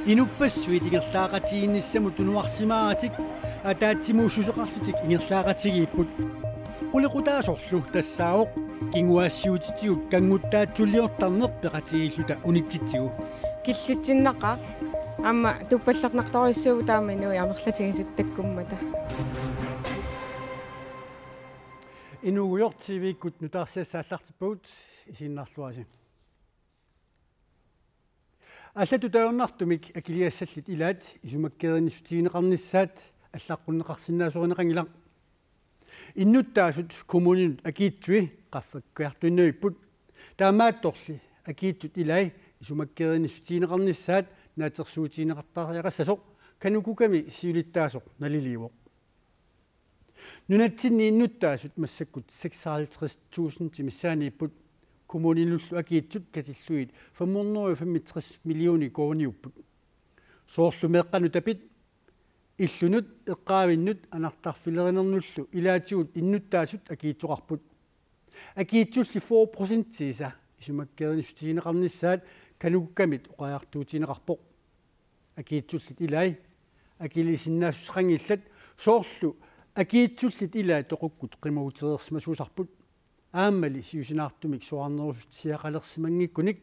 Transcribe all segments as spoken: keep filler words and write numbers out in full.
Inuppassuit ingerlaaqatigiinnissamut tunuarsimaaratik ataatsimuussuseqarlutik ingerlaaqatigiipput. Qulequtaasorlu tassaavoq kinguaassiuutitigut kannguttaatsuliortarneq peqatigiilluta unitsitsigu. Killitsinnaqaaq aamma tuppallernartorujussuuvoq taama inuit amerlatigisut takkummata. Inuugujoq T V-kkut nutaarsiassat aallartippagut, isiginnaarluarisi. Allatut ajornartumik akiligassallit ilaat isumakkeerinnissutigineqarnissaat allaqqunneqarsinnaasorineqanngilaq. Innuttaasut kommuninut akiitsui qaffakkiartuinnavipput. Taamaattorli akiitsut ilai isumakkeerinnissutigineqarnissaat naatsorsuutigineqartariaqassasoq KANUKOKA-mi siulittaasoq naliliivoq. Nunatsinni innuttaasut massakkut seksoghalvtreds tusind missaaniipput. Kommuninullu akiitsut katillugit fem hundrede og femogtres millioner koruuniupput. Soorlu meeqqanut apit, illunut, eqqaavinnut anartarfilerinernullu ilaatigut innuttaasut akiitsoqarput. Akiitsulli fyrre procentiisa isumakkeerinnissutigineqarnissaat KANUKOKA-mit oqariartuutigineqarpoq. Akiitsullit ilai akiliisinnaassuseqanngillat, soorlu akiitsullit ilai toqukkut qimagutereersimasuusarput. Aammali siusinaartumik soraarnerusutsiaqalersimanngikkunik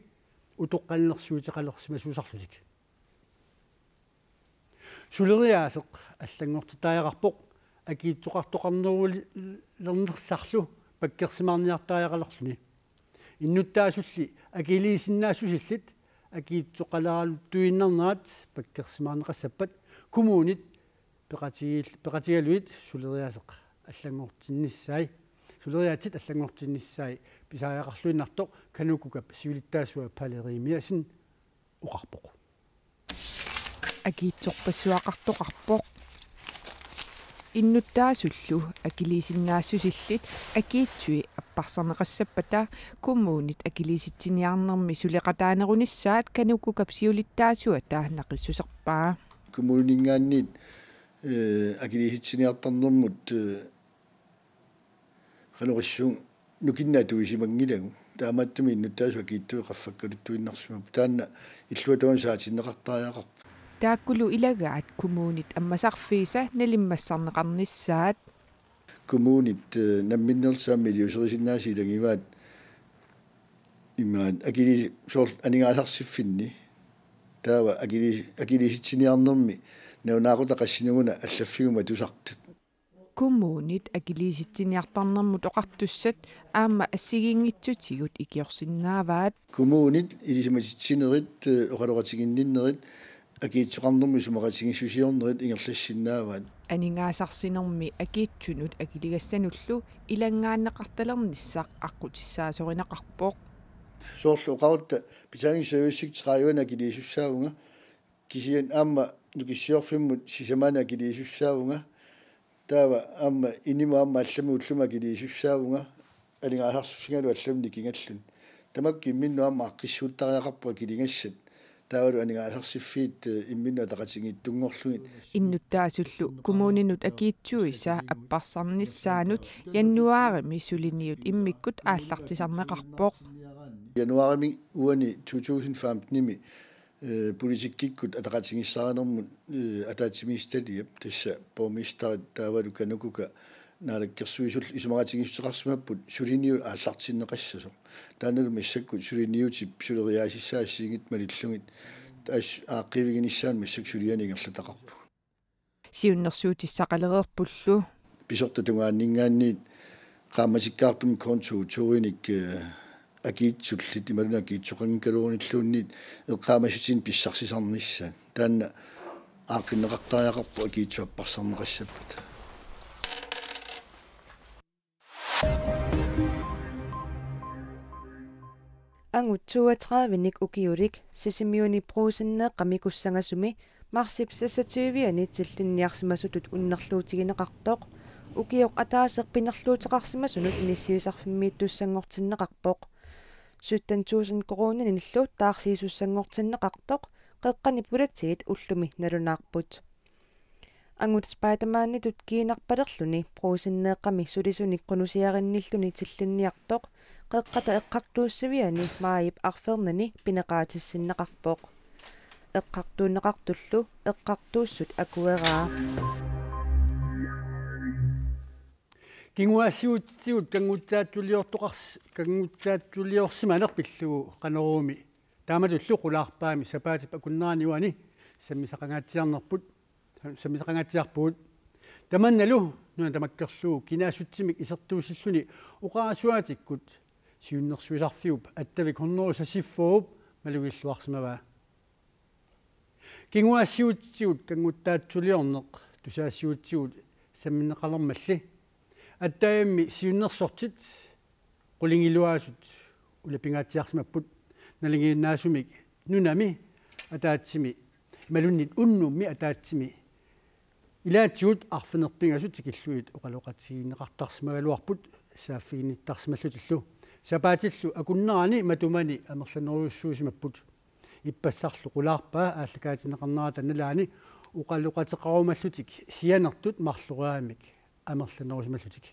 utoqqalinersiuteqalersimasuusarlutik. Suleriaaseq allanngortitariaqarpoq akiitsoqartoqarnerulernersarlu pakkersimaarniartariaqalerluni. Innuttaasulli akiliisinnaassusillit akiitsoqaleraluttuinnarnerat pakkersimaarneqassappat kommunit peqatigiil-, peqatigalugit suleriaaseq allanngortinnissai, suleriaatsit allanngortinnissai pisariaqarluinnartoq KANUKOKA-p siulittaasua Palle Rimiassen oqarpoq. Akiitsorpassuaqartoqarpoq. Innuttaasullu akiliisinnaassusillit akiitsui apparsarneqassappata kommunit akiliisitsiniarnermi suleqataanerunissaat KANUKOKA-p siulittaasuata naqissuserpaa. Kommuningaanniit, eh, akiliisitsiniartarnermut, eh, qanoq issuun nukinnaat tuisimanngilagut. Taamaattumik innuttaasut akiitsui qaffakkaluttuinnarsimapput. Taanna illuatungaatsinnut saatinneqartariaqarpoq. Taakkulu ilagaat kommunit ammasarfiisa nalimmassarneqarnissaat. Kommunit, eh, namminneerlutik aamma iliuuserisinnaasaat ilagivaat imaat akili-, soorlu aningaasarsiffinni. Taava akili-, akiliisitsiniarnermi nalunaaqutaq qassinuuna allaffiguma tusartut. Kommunit akiliisitsiniartarnermut oqartussat aamma assigiinngitsutigut ikiorsinnaavaat. Kommunit ilisimatitsinerit, eh, oqaloqatiginninnerit, akiitsoqarnermut isumaqatigiissusiornerit ingerlassinnaavaat. Aningaasarsinermi akiitsunut akiligassanullu ilanngaanneqartalernissaq aqqutissaasorinaqarpoq. Soorlu oqarutta betalingsservice tredive akiliisussaavunga, kisianni aamma Nukissiorfimmut sisamaanni akiliisussaavunga, taava aamma inimut aamma allamut ullumut akiliisussaavunga, aningaasarsiffimmilu allamut nikingalluni. Tamakku imminnut aamma aaqqissuuttariaqarput akiligassat. Taavalu aningaasarsiffik, eh, imminnut ataqatigiittunngorlugit. Innuttaasullu kommuninut akiitsuisa apparsarnissaanut januaarimi suliniut immikkut aallartisarneqarpoq. Januaarimi uani to tusind femtenimi, eh, politikkikkut ataqatigiissaarinermut, eh, ataatsimiititaliap, tassa borgmesterit taavalu KANUKOKA Naalakkersuisullu isumaqatigiissuteqarsimapput suliniut aallartinneqassasoq. Taannalu massakkut suliniutip suleriaasissaa assigiinngitsut malillugit taas aaqqiiviginissaanut massakkut sulianik ingerlataqarpugut. Siunnersuutissaqalereerpullu. Pisortat tungaanninngaanniit qaammatikkaartumik konto to-inik, eh, akiitsullit imaluunniit akiitsoqanngikkaluarunilluunniit eqqaamassutinik pissarsisarnissaat. Taanna aaqqinneqartariaqarpoq akiitsut apparsarneqassappata. Angut toogtredivenik ukiulik Sisimiuni Brugsenneeqqami Kussangasumi marsip seksogtyve-ani tillinniarsimasutut unnerluutigineqartoq ukioq ataaseq pinerluuteqarsimasunut inissiisarfimmiittussanngortinneqarpoq. Sytten tusind koruuninillu taarsiisussanngortinneqartoq qeqqani politiit ullumi nalunaarput. Angut Spidermanitut kiinarpalerluni Brugsenneeqqami sulisunik qunusiarinnilluni tillinniartoq qeqqata eqqartuussiviani maajip arfernani pineqaatissinneqarpoq. eqqartuunneqartullu eqqartuussut akueraa. Kinguaassiuutitigut kannguttaatsuliortoqars-, kannguttaatsuliorsimaneq pillugu Qanoruumi taamatullu qulaarpaami sapaatip akunnerani uani sammisaqangaatsiarnerput, sammisaqangaatsiarpugut. Tamannalu nuna tamakkerlugu kinaassutsimik isertuussilluni oqarasuaatikkut siunnersuisarfiup Attavik hundrede seksogfyrre malugilluarsimavaa. Kinguaassiuutitigut kannguttaatsuliorneq tusagassiuutitigut sammineqalermalli attavimmik siunnersortit qulingiluaasut ulapingaatsiarsimapput, nalingiinnaasumik nunami ataatsimi imaluunniit unnummi ataatsimi ilaatigut arfineq-pingasut tikillugit oqaloqatigiinneqartarsimagaluarput saaffiginnittarsimallutillu. Sapaatillu akunnerani matumani amerlanerujussuusimapput. Ippassarlu qulaarpaa aallakaatinneqarnerata nalaani oqaloqateqarumallutik sianertut marloriaammik amerlanerusimallutik.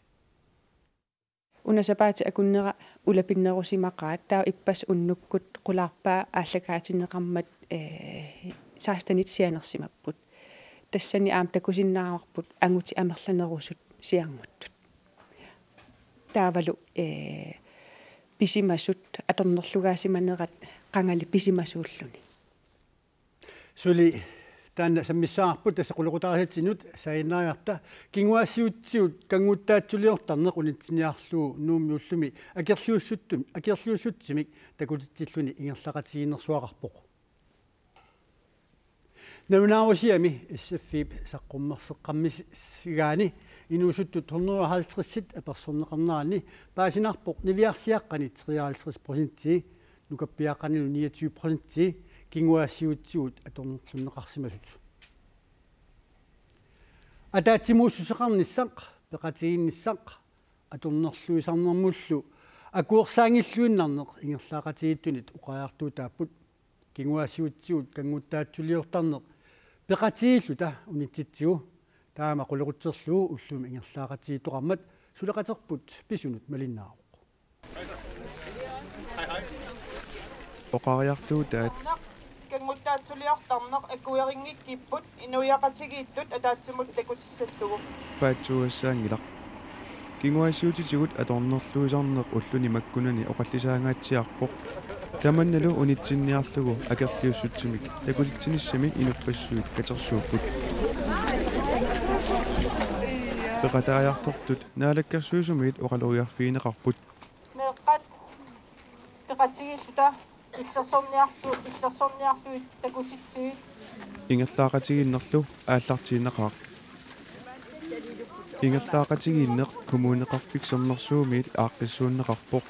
Una sapaatip akunnera ulapinnerusimaqaat, taava ippassaq unnukkut qulaarpaa aallakaatinneqarmat, ee, sekstenit sianersimapput. Tassani aamma takusinnaavarput angutit amerlanerusut sianngortut. Taavalu, ee, pisimasut atornerlugaasimanerat qangali pisimasuulluni. Suli taanna sammissavarput, tassa qulequtaarisatsinnut saginnariarta. Kinguaassiuutitigut kannguttaatsuliortarneq unitsinniarlugu Nuummi ullumi akerliussuttun-, akerliussutsimik takutitsilluni ingerlaqatigiinnersuaqarpoq. Nalunaarusiami S F I-p saqqummerseqqammissigaanni inuusuttut hundrede og halvtredsit apersorneqarneranni paasinarpoq niviarsiaqqani treoghalvtreds procentii, nukappiaqqanilu niogtyve procentii kinguaassiuutitigut atornerlunneqarsimasut. Ataatsimuussuseqarnissaq, peqatigiinnissaq atornerluisarnermullu akuersaanngilluinnarneq ingerlaaqatigiittunit oqariartuutaapput. Kinguaassiuutitigut kannguttaatsuliortarneq peqatigiilluta unitsitsigu, taama qulequtserlugu ullumi ingerlaaqatigiittoqarmat suleqaterput pisunut malinnaavoq. Oqariartuutaat. Kannguttaatsuliortarneq akuerinngikkipput inuiaqatigiittut ataatsimut takutissallugu. Paatsuugassaanngilaq. Kinguaassiuutitigut atornerluisarneq ulluni makkunani oqallisaangaatsiarpoq. Tamannalu unitsinniarlugu akerliussutsimik takutitsinissami inuppassuit katersuupput. Peqataajartortut Naalakkersuisumiit oqaloriarfigineqarput. Meeqqat peqatigiilluta illersorniarlu-, illersorniarlugit takutitsigit. Ingerlaaqatigiinnerlu aallartiinnaqaaq. Ingerlaaqatigiinneq Kommuneqarfik Sermersuumiit aaqqissuunneqarpoq.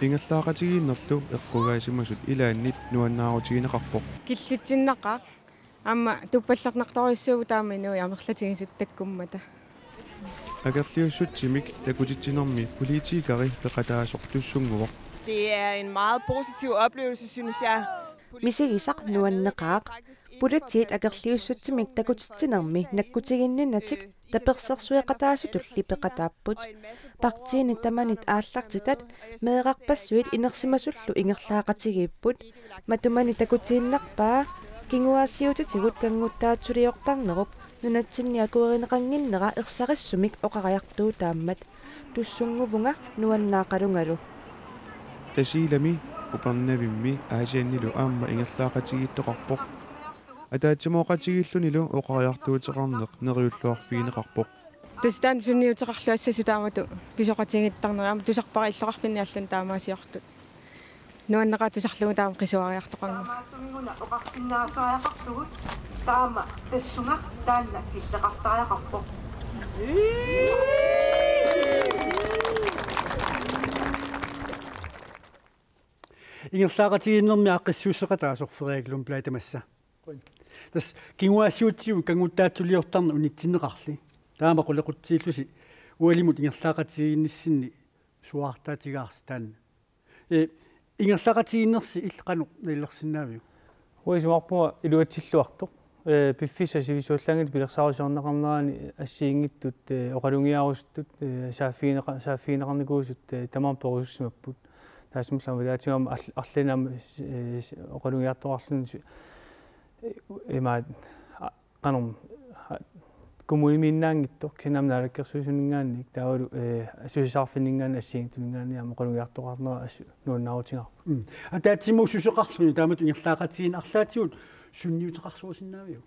Ingerlaaqatigiinnerlu eqqugaasimasut ilaannit nuannaarutigineqarpoq. Killitsinnaqaaq. Aamma tuppallernartorujussuuvoq taama inuit amerlatigisut takkummata. Akerliussutsimik takutitsinermi politikeri peqataasoq tussunnguvoq. Det er en meget positiv oplevelse, synes jeg. Misigisaq nuanneqaaq. Politiit akerliussutsimik takutitsinermi nakkutiginninnatik tapersersueqataasutulli peqataapput. Partiinit tamanit aallartitat meerarpassuit inersimasullu ingerlaaqatigiipput. Matumani takutiinnarpaa kinguaassiuutitigut kannguttaatsuliortarnerup nunatsinni akuerineqannginnera ersarissumik oqariartuutaammat. Tussunnguvunga nuannaaqalungalu. Tasiilami, Upernavimmi Aasiannilu aamma ingerlaaqatigiittoqarpoq. Ataatsimooqatigiillunilu oqariartuuteqarneq neriulluarfigineqarpoq. Tassa taanna sunniuteqarluassasut taamatut pisoqatigiittarnerat aamma tusarpara illoqarfinni allanut taamaasiortut. Nuanneqaaq tusarlugu taama qisuariartoqarneq. Taamaattuminguna oqarsinnaasariaqarpugut, taama tassunga taanna killeqartariaqarpoq. Ingerlaaqatigiinnermi aaqqissuusseqataasoq Frederik Lundblad tamassa. Tassa kinguaassiuutitigut kannguttaatsuliortarneq unitsinneqarli. Taama qulequtsiillusi ualimut ingerlaaqatigiinnissinni suaartaatigaarsi taanna. Ee, ingerlaaqatigiinnersi illit qanoq nalilersinnaaviuk? Uanga isumaqarpunga iluatsilluartoq. Ee, piffissaq sivissuallaanngilaq pilersaarusiorneqarnerani assigiinngitsut, ee, oqalugiarusuttut, ee, saaffigineqa-, saaffigineqarnikuusut, ee, tamarmik perusussimapput. Taassumalu aamma ilaatigut aamma arl-, arlalinnik aamma, ee, s-, oqalugiartoqarluni su-, Ima, a-, qanormi, a-, kommunimiinnaanngitsoq, kisianni aamma naalakkersuisuninngaanniit, taavalu, eh, susassaqarfinninngaanniit assigiinngitsuninngaanniit aamma qulakkeertoqarnera assut nuannaarutigaarput. Mm. Ataatsimut susoqarluni taamatut ingerlaaqatigiinneq arlaatigut sunniuteqarsorusinnaaviuk?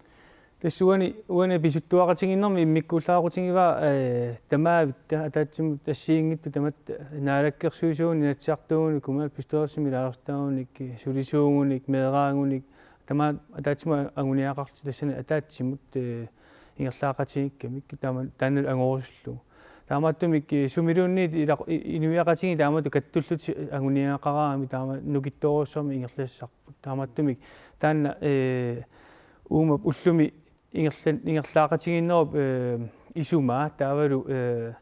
Tassa uani, uani pisuttuaqatigiinnermi immikkuullaaqatigivaa, eh, tamaavitta, ataatsimut assigiinngitsut tamatta, naalakkersuisuugunik, Inatsisartuugunik, kommunalbestyrelsimi ilaasortaagunik, eh, sulisuugunik, meeraagunik, tamaat ataatsimut anguniagaqarlutik, tassani ataatsimut, eh, ingerlaaqatigiikkamik taama-, taannalu angorusullugu. Taamaattumik, eh, sumiluunniit ilaq-, i-, inuiaqatigiit taamatut kattullutik anguniagaqaraangamik taama nukittoorujussuarmik ingerlassarput. Taamaattumik taanna, eh, uuma ullumi ingerlan-, ingerlaaqatigiinnerup, eh, isumaa taavalu, eh,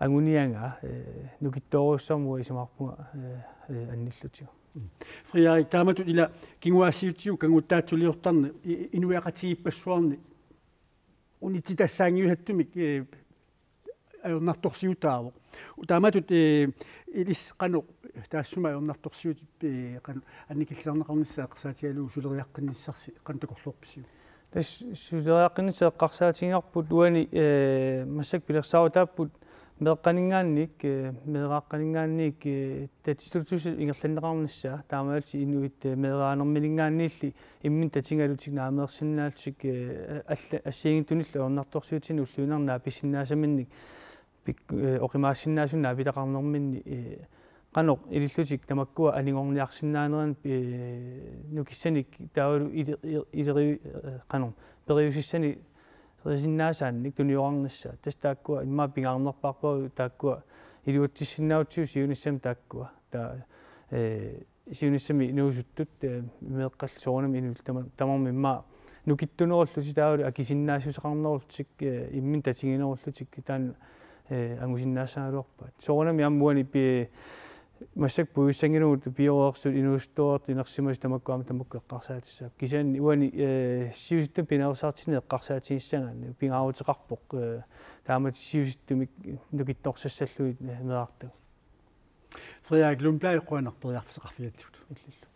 anguniagaa, eh, nukittoorujussuarmik uanga isumaqarpunga, eh, eh, annillutigu. Frederik, taamatut ila kinguaassiuutitigut kanngutsaatsuliortarneq i-, inuiaqatigiippassuarnik unitsitassaanngiusattumik, eh, ajornartorsiutaavoq. Taamatut, eh, ilissi qanoq taassuma ajornartorsiutip, eh, qanoq annikillisaarneqarnissaa eqqarsaatigalugu suleriaqqinnissarsi qanoq takorloorpisiuk? Tassa suleriaqqinnissaq eqqarsaatigigaarput uani, eh, massakkut pilersaarutaapput meeqqaninngaanniit, eh, meeraaqqaninngaanniit, eh, tatistuttusi ingerlanneqarnissaa, taamaalillutik inuit, eh, meeraanermininngaanniilli imminut tatigalutik naameersinnaallutik, eh, alla-, assigiinngitsunillu ajornartorsiutinut ulluinnarni naapissinnaasaminnik pik-, eh, oqimaassinnaasunik naapitaqarnerminni, eh, qanoq ilillutik tamakkua anigorniarsinnaanerannik, eh, nukissanik taavalu ili-, ili-, ileri-, eh, qanoq periusissanik erisinnaasaannik tuniorarnissaat. Tassa taakkua immaqa pingaarnerpaarpagut taakkua iluatsissinnaagutsigu siunissami taakkua. Taava, eh, siunissami inuusuttut, eh, meeqqallu soorunami inuillu tama-, tamarmik immaqa nukittunerullutik taavalu akisinnaassuseqarnerullutik, eh, imminut tatiginerullutik taanna, eh, angusinnaassagaluarpaat. Soorunami aamma uani pi-, massakkut puigussanngilagut pioreersut, inuusuttoreersut, inersimasut tamakku aamma tamakku eqqarsaatissaapput. Kisianni uani, eh, siusittumik pinaveersaartitsineq eqqarsaatigissagaanni pingaaruteqarpoq, eh, taamatut siusittumik nukittorsassallugit, eh, meerartagut. Frederik Lundblad, qujanaq periarfissaqarfigatsigut. Illillu.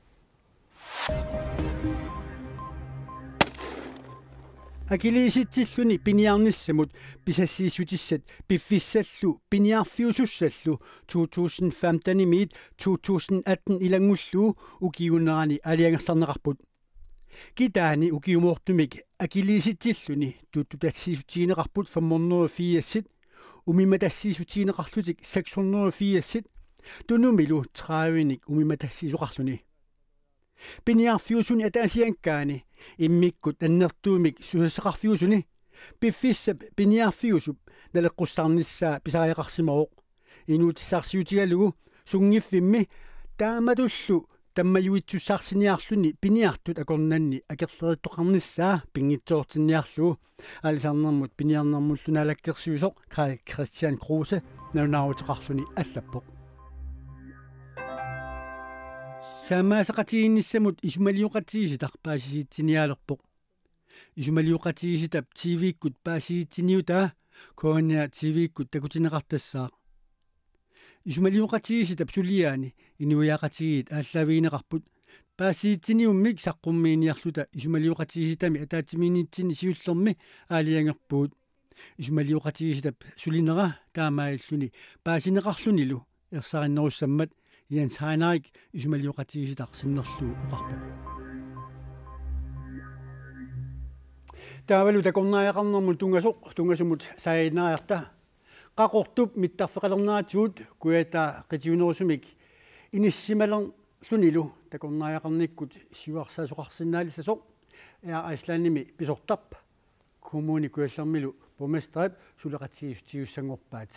Akiliisitsilluni piniarnissamut pisassiissutissat piffissallu piniarfiusussallu to tusind femten-imiit to tusind atten ilanngullugu ukiuunerani aalajangersarneqarput. Kitaani ukiumoortumik akiliisitsilluni tuttutassiissutigineqarput fem hundrede og firsit, umimatassiissutigineqarlutik seks hundrede og firsit, Tunumilu tredivenik umimatassiisoqarluni. Piniarfiusuni ataasiakkaani immikkut annertuumik susassaqarfiusuni piffissap piniarfiusup naleqqussarnissaa pisariaqarsimavoq. Inuutissarsiutigalugu sunngiffimmi taamatullu tammajuitsussarsiniarluni piniartut akornanni akerlerittoqarnissaa pinngitsoortinniarlugu. Aalisarnermut piniarnermullu naalakkersuisoq Karl-Kristian Kruse nalunaaruteqarluni allappoq. Saammaasaqatigiinnissamut isumalioqatigiissitaq paasisitsinialerpoq. Isumalioqatigiissitap T V-kkut paasisitsiniutaa K N R T V-kkut takutinneqartassaaq. Isumalioqatigiissitap suliaani inuiaqatigiit aallaavigineqarput. Paasisitsiniummik saqqummiiniarluta isumalioqatigiissitami ataatsimiinnitsinni siullermi aalajangerpugut. Isumalioqatigiissitap sulinera taamaalilluni paasineqarlunilu ersarinnerussammat Jens Heinrich isumalioqatigiissitaq sinnerlugu oqarpoq. Taavalu takornariaqarnermut tunngasoq, tunngasumut saaginnariarta. Qaqortup mittarfeqalerneratigut Kujataani qitiunerusumik inissisimalerlunilu takornariaqarnikkut siuarsaasoqarsinnaalissasoq Air Icelandimi pisortarpoq. Kommune Kujallermilu borgmesterip suleqatigiissutigiussanngorpaat.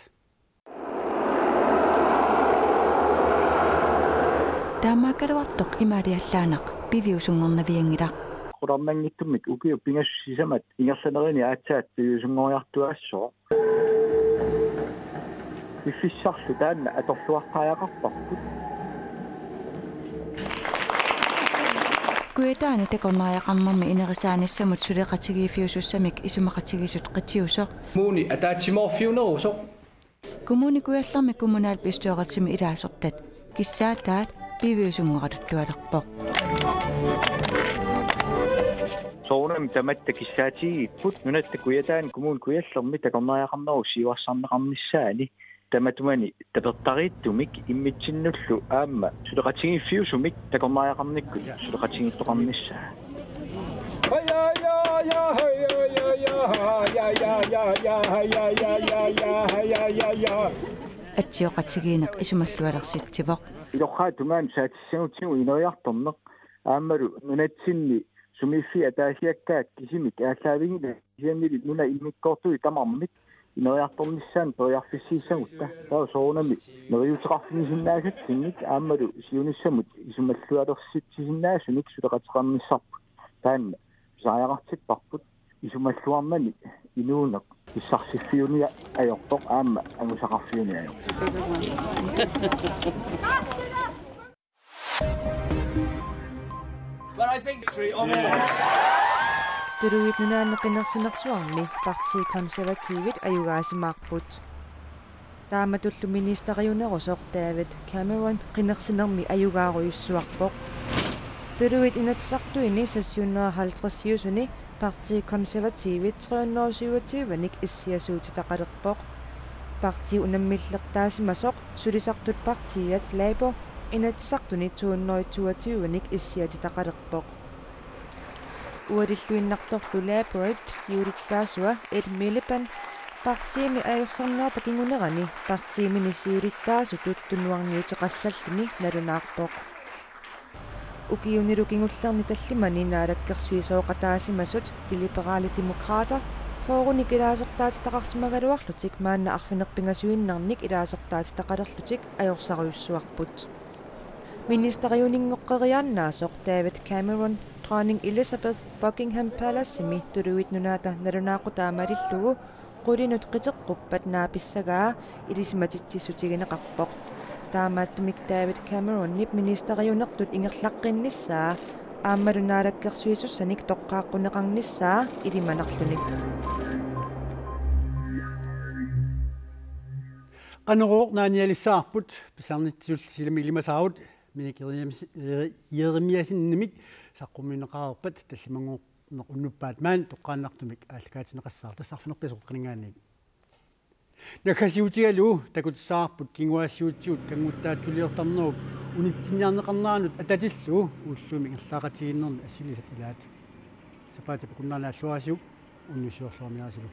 Taamaakkaluartoq imaaliallaannaq piviusunngornavianngilaq. Qularnanngitsumik ukiut pingasut sisamat ingerlanerini aatsaat piviusunngoriartuaassooq. Piffissarlu taanna atorluartariaqarparput. Kujataani takornariaqarnermi inerisaanissamut suleqatigiiffiusussamik isumaqatigiissut qitiusoq. Kommuni ataatsimoorfiunerusoq. Kommune Kujallermi kommunalbestyrelsimi ilaasortat kissaataat piviusunngoraluttualerpoq. Soorunami tamatta kissaatigigipput Nunatta Kujataani Kommune Kujallermi takornariaqarnerup siuarsarneqarnissaani. Tamatumani tapertariittumik immitsinnullu aamma suleqatigiiffiusumik takornariaqarnikkut suleqatigiittoqarnissaa. Atsioqatigiinneq isumallualersitsivoq. Ilorraap tungaanut saatissagutigu ineriartorneq aammalu nunatsinni sumiiffiit ataasiakkaat kisimik aallaavigilaat, kisiannili nunap immikkoortumi tamarmik ineriartornissaannut periarfissiissagutta. Taava soorunami neriuuteqarfigisinnaasatsinnik aammalu siunissamut isumallualersitsisinnaasunik suleqateqarnissarput. Taanna pisariaqartipparput. Isumalluarnani inuuneq pissarsiffiunia ajorpoq aamma angusaqarfiunia ajorpoq. But I think victory on all. Tuluit Nunaanni qinersinersuarmi Partii Konservativit ajugaasimaarput. Taamatullu ministeriunerusoq David Cameron qinersinermi ajugaarujussuarpoq. Tuluit Inatsisartuini seks hundrede og halvtreds-iusuni Partii Konservativit tre hundrede og syvogtyve-nik issiasuutitaqalerpoq. Partii unammillertaasimasoq sulisartut partiiat Labor Inatsisartuni to hundrede toogtyve-nik issiatitaqalerpoq. Ualilluinnartorlu Laborip siulittaasua Ed Miliband partiimi ajorsarnerata kingunerani partiimini siulittaasutut tunuarniuteqassalluni nalunaarpoq. Ukiunilu kingullerni tallimani naalakkersuisooqataasimasut De Liberale Demokrater fyrrenik ilaasortaatitaqarsimagaluarlutik maanna arfineq-pingasuinnarnik ilaasortaatitaqalerlutik ajorsarujussuarput. Ministeriuninngoqqeriaannaasoq David Cameron Dronning Elizabeth Buckingham Palacemi Tuluit Nunaata nalunaaqutaa malillugu qulinut qiteqquppat naapissagaa ilisimatitsissutigineqarpoq. Taamaattumik David Cameronip ministeriunertut ingerlaqqinnissaa aammalu naalakkersuisussanik toqqaaqquneqarnissaa ilimanarluni. Qanorooq naanialissavarput, pisarnitsisulli silami ilimasaarut, Minik Jeremias-, Jeremiassenimik saqqummiunneqareerpat tallimanngorneq unnuppat maani toqqaannartumik aallakaatinneqassaaq, tassa arfineq-pingasoq qaninngaanniit. Naggasiutigalugu takutissavarput kinguaassiuutitigut kannguttaatsuliortarnerup unitsinniarneqarneranut atatillugu ullumi ingerlaaqatigiinnermi assilisat ilaat. Sapaatip akunnerani aalluarisiuk unnussiorluarniarisilu.